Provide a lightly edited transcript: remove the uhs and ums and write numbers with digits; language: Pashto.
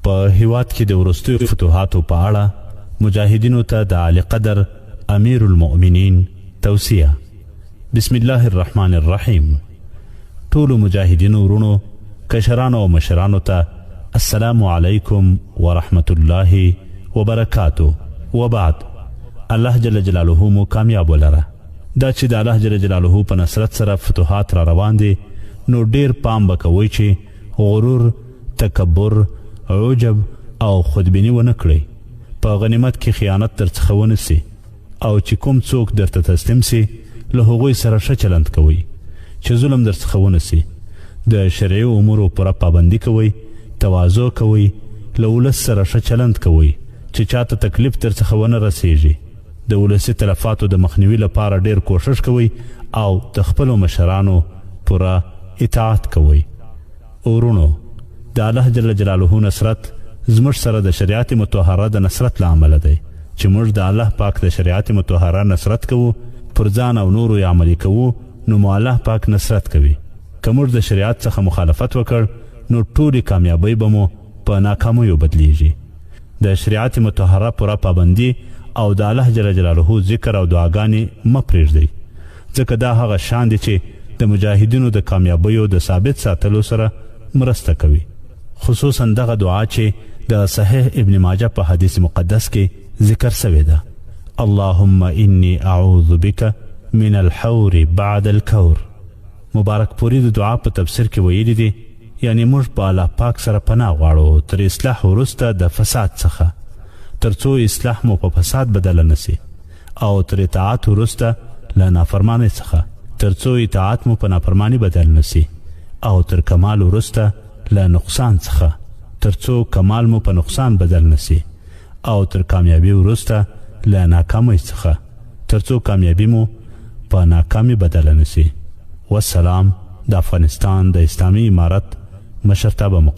په هیواد کې د وروستیو فتوحاتو په اړه مجاهدینو ته د عالیقدر امیر المؤمنین توصیه. بسم الله الرحمن الرحیم. ټولو مجاهدینو وروڼو، کشرانو او مشرانو ته السلام علیکم ورحمت الله وبرکاتو. وبعد، الله جل جلاله مو کامیاب ولره. دا چې د الله جل جلاله په نصرت سره فتوحات را روان دي، نو ډیر پام به کوئ چې غرور، تکبر، عجب او خودبیني ونه کړئ. په غنیمت کې خیانت درڅخه ونه سي او چې کوم څوک درته تسلیم سي، له هغوی سره ښه چلند کوئ چې ظلم درڅخه ونه سي. د شرعي امورو پوره پابندي کوئ، تواضع کوئ، له ولس سره ښه چلند کوئ چې چاته تکلیف درڅخه ونه رسیږي. د ولسي تلفاتو د مخنیوي لپاره ډیر کوښښ کوئ او د خپلو مشرانو پوره اطاعت کوئ. وروڼو! د الله جل جلاله نصرت زموږ سره د شریعت مطهره د نصرت له امله دی، چې موږ د الله پاک د شریعت مطهره نصرت کوو، پر ځان او نورو یې عملي کوو، نو مو الله پاک نصرت کوي. که موږ د شریعت څخه مخالفت وکړ، نو ټولې کامیابۍ به مو په ناکامیو بدلیږي. د شریعت مطهره پوره پابندي او د الله جل جلاله ذکر او دعاګانې مه پرېږدئ، ځکه دا هغه شان دي چې د مجاهدینو د کامیابیو د ثابت ساتلو سره مرسته کوي. خصوصا دغه دعا چې د صحیح ابن ماجه په حدیث مقدس کې ذکر سوې ده: اللهم انی اعوذ بک من الحور بعد الکور. مبارک پوري د دعا په تفسیر کې ویلي دي، یعنی موږ په الله پاک سره پناه غواړو تر اصلاح وروسته د فساد څخه، تر څو اصلاح مو په فساد بدله نه سي، او تر اطاعت وروسته له نافرمانۍ څخه، تر څو اطاعت مو په نافرماني بدل نه سي، او تر کمال وروسته له نقصان څخه، تر څو کمال مو په نقصان بدل نه سي، او تر کامیابي وروسته له ناکامۍ څخه، تر څو کامیابي مو په ناکامي بدله نه سي. والسلام. د افغانستان د اسلامي امارت مشرتابه مقام.